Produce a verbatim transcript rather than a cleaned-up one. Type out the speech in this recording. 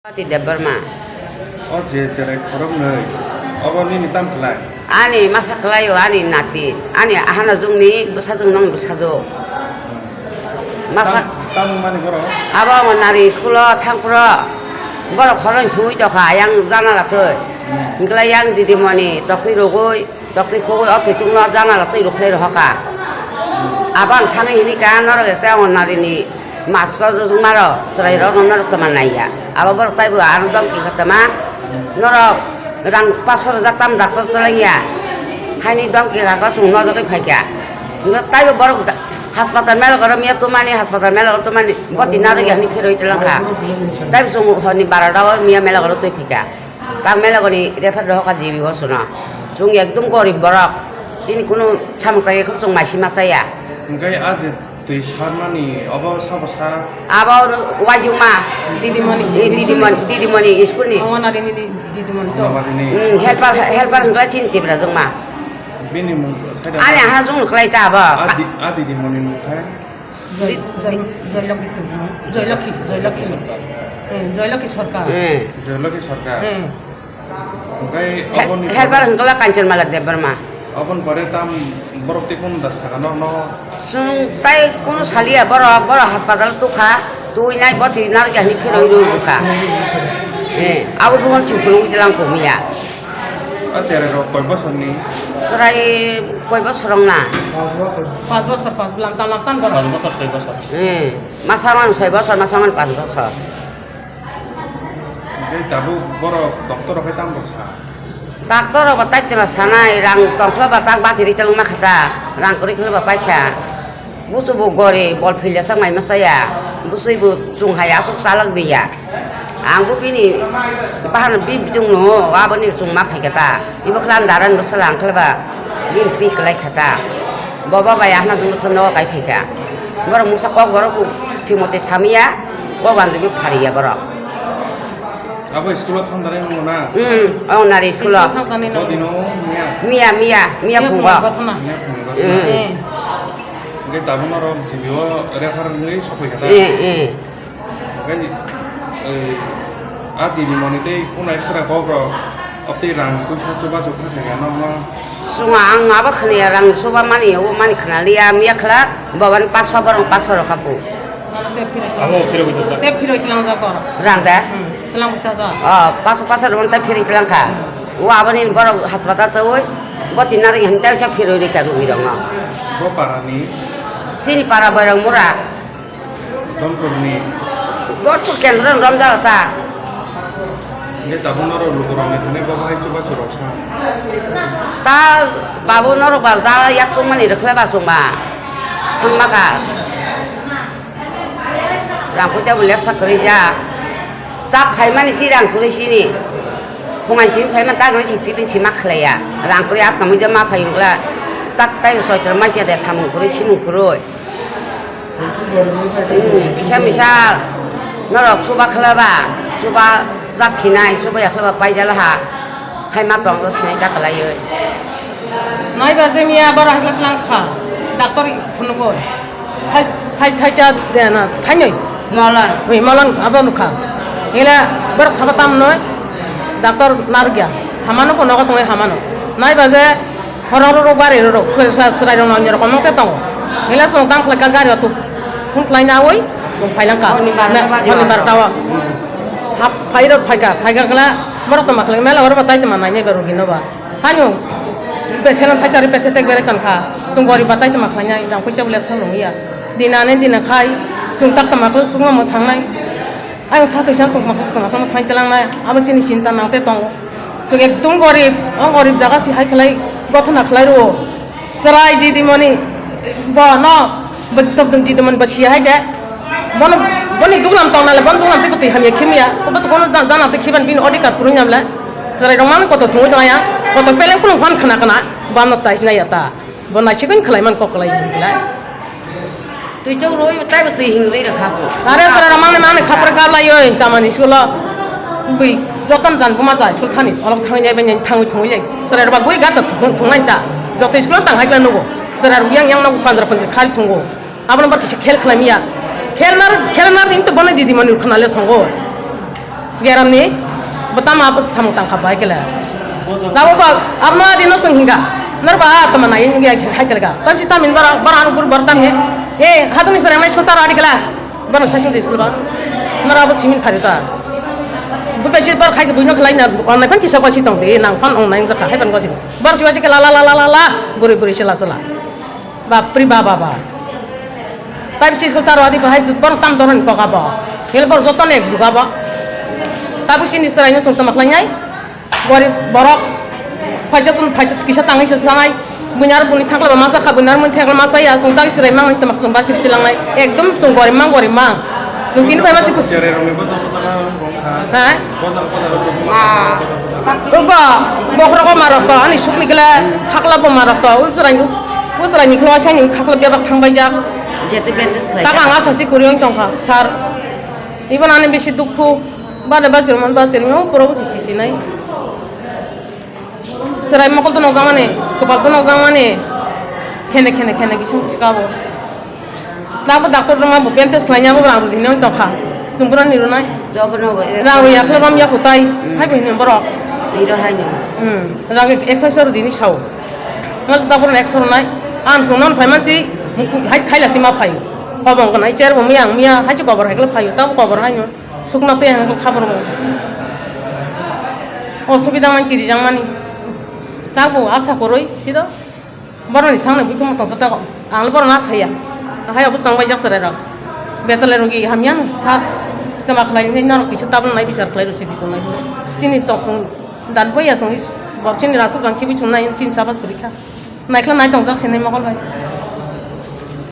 Pati Debbarma. O je cherai khoroknwi, obo nini tam khlai? Ani masa khlaio, ani nati, ani ahana jungni bwsajwk nong bwsajwk. Masa tam, tam mani borok? Abo Anganwadi school-o thangphuru borok khoroknwi thungwi tongkha, ayang janala twi. Hmm. Hwnkhe ayang didimoni toktwi rwgwi, toktwi khogwi o twitukno janala twi rwkhlai rohorkha. Abo ang thangwi hinika norok ekta Anganwadini master rwjwkmarok, chwrairokno norok twma naiya. Abo borok taibo ano domki kha twma, norok rang paso rwjak tamo doctor chalaiya. Haini domki kha khe chwng nojagwi phaikha. Hwnkhe taibo borok da-, haspatal mela goro miya twmani, haspatal mela goro twmani, boti narwkya hinwi phirwi twlangkha. Taibo chwng horni barota o miya mela goro twi phaikha. Ta mela goni refer rohorkha G B o chwngno. Chwng ekdum gorib borok. Chini kunu samung tangwi khe chwng maisi ma chaya. Hwnkhe a je twi sarmani obo sabo sa? Abo waijukma. Didimoni. Eh, didimoni, didimoni, school ni. Anganwadini di-, didimoni to. Anganwadini. Hmm, helper, helper hwnkhe chini Tipra jwngma. Bini mung saida. Ani aha jwng khlai ta abo. A di-, a didimoni mung khe? Joy-, di-, Joy-, di- Joylokhi Tubun, Joylokhi, Joylokhi. Eh, Joylokhi Sarkar. Eh. Joylokhi Sarkar. Eh. Oke, he-, oboni helper hwnkhe Kanchanmala Debbarma. Oboni pore tam borok tei kunu da saka no, no? Chwng tai kunu saliya borok, borok haspatal tukha, tuinai boti narwkya hinwi phirwi rwkha. Eh, abo rwmani chwng phunugwi twlang kok miya. A cherai rok koi bosor ni? Cherai koi bosor wng na? Pas bosor, pas, langtan, langtan borok. Pas bosor, soi bosor. Hmm. Masa wng soi bosor, masa wng pas bosor. Tei tabuk borok doctor rok hai tamo sa? Doctor rok bo tai tama sanai, rang tongkhla ba tak bachiri telong ma khata, rang kwrwi khwlai ba paikha. Busu bo gori bol philya sak mai masa ya. Busui bo chung hai asuk salak diya. Ang bo bini bahan bi bitung no, aboni chung ma phaikha ta. Ibo khlan daran bo salang khlai ba. Bin pi klai khata. Boba bai ahna dung khno kai phaikha. Borok musa kok borok thimote samia, kok anjumi phariya borok. Abo school o thang dare nung na? Hmm, Anganwadi school o. School thang thani nung. Bodino miya? Miya, miya, miya phungo. Miya phungo thana. Miya phungo thana. Hmm. Eh. Hingke tabuk norok G B o refer wngwi sokoi kha ta? Eh, eh. Hingke, eh, a didimoni tei kunu extra kok rok, obtwi rang puisa chubachu kha kha ya norok no? Chwng ang abo khwnaya rang chuba mani, obo mani khwnaliya, miya khwla, babani paso borok paso rokha bu. Ano tei phiroi tlang. Amo phiroi tlang. Tei phiroi tlang jak oro. Rang de? Hmm, tlang bwtha jak. Oh, paso paso rwmani tei phiroi tlang kha. Hmm. O aboni borok haspatal chawi, bo tinna ring hwn tei sak phiroi rikha rwgwi rokno. Bo parani? Chini para Boirong Mura. Donpurni? Donpur kendro romjak ta. Hingke tabuk norok lukurokni thani bo hai chubachu rok sa? Ta babu norok ba ja yak chukmani rwkhle ba chwngba. Thangma kha. Rang puisa bo lepsa kwrwi ja. Chak phaimani si rang kwrwi sini. Phungan simi phaimani ta kwrwi si tipin si ma khlaiya. Rang kwrwi atka muida ma phai wngla. Tak tai soitra ma siya de samung kwrwi simung kwrwi. Hmm, kisa misa norok chuba khlaba, chuba jak khinai, chuba yakhlaba paijala ha. Hai ma tong sinai ta kwlaiwi. Nai baje miya bara hakla tlang kha. Doctor phunugoi. Hai, hai thaija dena, thainoi. Molan. Oi, molan abo nukha. Hile borok sabo tam noi. Doctor narwkya. Hamano ko nogo tongwi hamano. Nai baje horok rok bari rok. Srai rok nang rok mangte tongo. Hile song tang khlai ka gari otuk. Phun khlai na oi. Song phailang ka. Honi barta o. Hap phai rok phaika. Phaika kla borok toma khlai mela oro batai toma nai nai ba rogi no ba. Hano, beselan thaisari pethetek berai tongkha. Chwng gorib ba tai tongma khlainai, rang puisa bo lepsa nungya. Dinane dina khai, chwng tak tongma khlai sukno mwthangnai. Ayang sa toisa chwng tongma khlai tongma khlai mwthang telangnai. Abo chini chinta nangte tongo. Chwng ekdum gorib, o gorib jaga si hai khlai gothona khlai rwo. Chwrai didimoni, bo no, bo stop dum didimoni bo si hai de. Bono, boni duglam tong nale, bon duglam tei bwtwi hamya khimya. Bo to kono ja-, jana tei khiban bini odhikar kwrwi namle. Chwrai rok mani kotor thungwi tong ya. Kotor peleng phulung phan khna khna. Bo ano tais nai ya ta. Bo naisigwi khlai man kok khlai bini khlai. Twi to roi tai bwtwi hing roi rokha bo. Are chwrai rok mani mani khapra gablai oi tamani school o. Bui jotom jan buma jai school thani. Olok thangwi nai bai nai thangwi thungwi lai. Chwrai rok ba gui gata thung-, thungnai ta. Joto school o tang hai khlai nugo. Chwrai rok yang yang no panjra panjri khari thungo. Abono ba kisa khel khlai miya. Khel nar, khel nar din to bono didi mani khna le songo. Geramni bwtama abo samung tangkha bai kele. Nabo ba abno adi no sung hinga. Nar ba tama nai hinga hai kele ga. Tamsi tamin bara bara anu gur bar tam he. E hatungni serang nai school tar adi kele. Bara sai sung school ba. Nar abo simin phari ta. Bu besi bar khai buino khlai na on nai phan kisa kwasi tong de nang phan on nai jakha hai ban kwasi. Bar siwa si kele la la la la la. Guri guri sila sila. Bapri baba ba. Tai bisi school taro adi bahai bor tam doron kok abo. Hel bor joto nek juga bo. Tabu sini serai no sung tama khlai nai. Gorib borok. Phaisa tun phaisa kisa tangwi se sanai. Buinar buni thakla ba masa kha buinar mun thakla masa ya sung tagi serai mang tama sung basiri tilang nai. Ekdom sung gorib mang gorib mang. Sung tin pai masi. Chere rong ni bosa bosa ka rong kha. Ha? Bosa bosa rong. Ugo bokhro ko marok to ani sukni gele khakla bo marok to. U serai ni U chwraini khlo asani khakla bebak thang bai jak. Jete bandage khlai. Tak ang asa si kuri ong tongkha, sir. Iban ani bisi dukhu. Bade bachir mon bachir no pura usi sisi nai. Chwrai mokol to nokjakmani, kwpal to nokjakmani. Khene khene khene kisung kabo. Nabo doctor rwma bo bandage khlaina bo rang rwdini oi tongkha. Chwng bono ni rwnai. Jobo no bo. Rang rwya khle bam ya kutai. Hmm. Hai bo hini borok. Iro hai ni. Hmm. Rang ek-, ekso ekso rwdini sao. Ngal ta bono ekso rwnai. Ang chwng non phai mansi. Hai khaila sima phai. Kobong gnai cher bo miya ang miya. Hai se kobor hai khle phai. Tabo kobor hai no. Sukna tei ang khabor mo. Osubida man kiri jang mani. Tabo asa koroi sido. Boroni sangni bui khumu tongsa tago. Ang le borok na saya. Hai obo tang bai jak sarai rok. Betale rogi hamya no sat. Tama khlai ni norok kisa tabla nai bichar khlai rok sidi sunai. Chini toksong dan boya song is bor chini rasuk rang khibi chunai chini sabas kurikha. Naikla nai tongjak sinai mokol bai.